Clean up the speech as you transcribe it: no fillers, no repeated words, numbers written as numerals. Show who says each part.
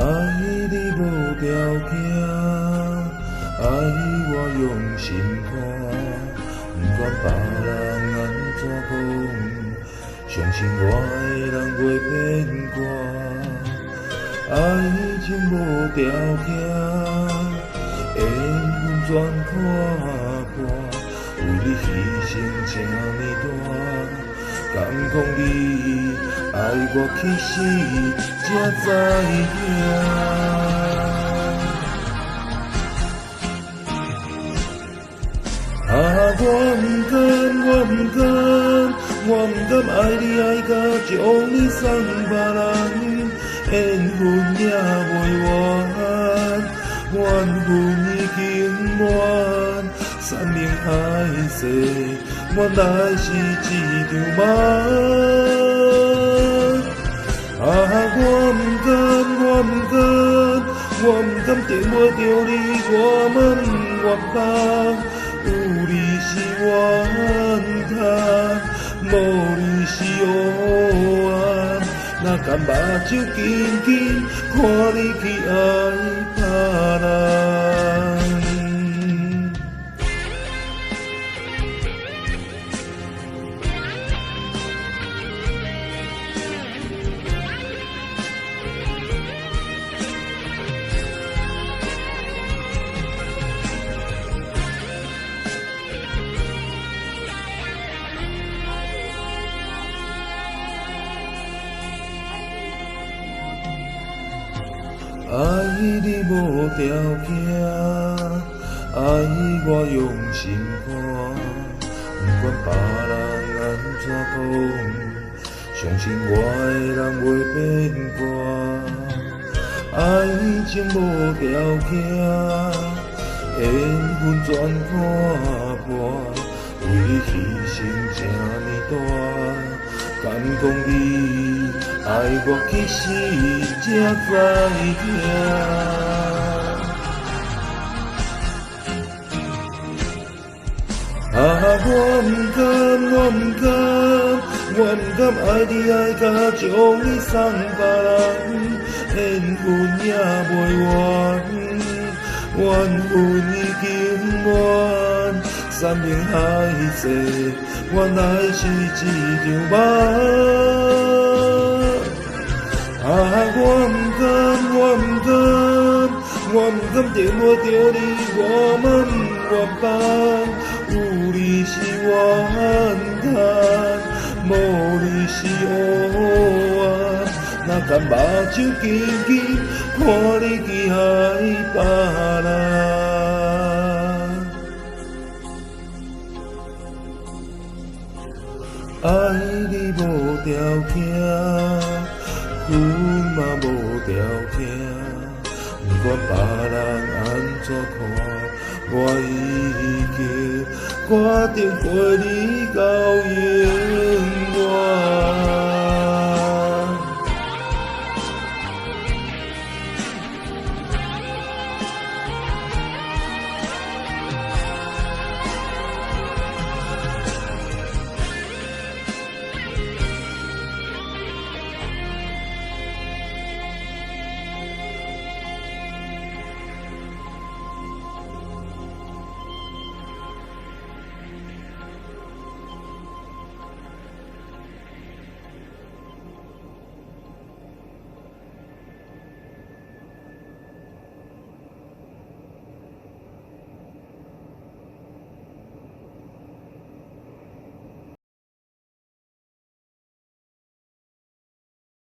Speaker 1: 愛你無條件，愛我用心看，不管別人按怎講，相信我的人袂變卦。愛情無條件，緣分全看破，為你犧牲這呢大，敢講你愛我其實才知影。啊！我毋甘，我毋甘，我毋甘愛你愛甲將你送別人，緣分也袂完，緣分已經滿，山盟海誓，原來是一場夢。啊！我毋甘，我毋甘，我毋甘得袂著你，我嘛毋願放。有你是怨嘆，無你是黑暗。哪甘目睭緊緊看你去愛別人。愛你無條件，愛我用心看，不管別人按怎講，相信我的人袂變卦。愛情無條件，緣分全看破，為你犧牲這呢大，敢講你愛我其實才知影。啊！我毋甘，我毋甘，我毋甘愛你愛甲將你送別人，緣分也袂完，緣分已經滿，山盟海誓，原來是一場夢。啊！我毋甘，我毋甘，我毋甘得袂著你，我嘛毋願放。有你是怨嘆，無你是黑暗。哪甘目睭緊緊看你去愛別人。愛你無條件，阮嘛無條件，不管別人按怎看，我已經決定陪你到永。